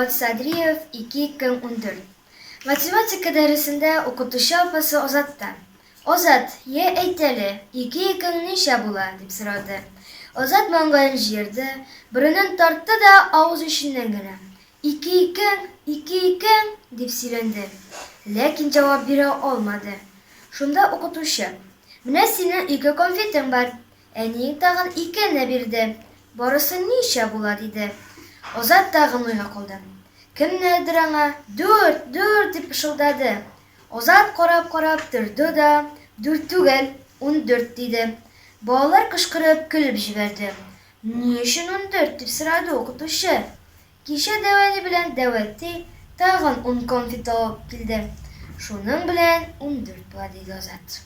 Азат Садриев, Ике икең 14. Математика дәресендә укытучы апасы Азаттан, Азат, йә, әйт әле, ике икең ничә була? дип сорады. Азат маңгаен җыерды, борынын тартты да авыз эченнән генә, Ике икең, ике икең, дип сөйләнде. Ләкин җавап бирә алмады. Шунда укытучы, Менә синең ике конфетың бар. Әниең тагын икене бирде. Барысы ничә була? диде. Азат тагын уйга калды. Кемнәрдер аңа, Дүрт, дүрт, дип пышылдады. Азат карап-карап торды да, Дүрт түгел, 14, диде. Балалар кычкырып көлеп җибәрде. Ни өчен 14? дип сорады укытучы. Кичә дәү әни белән дәү әти тагын ун конфет алып килде. Шуның белән 14 була, диде Азат.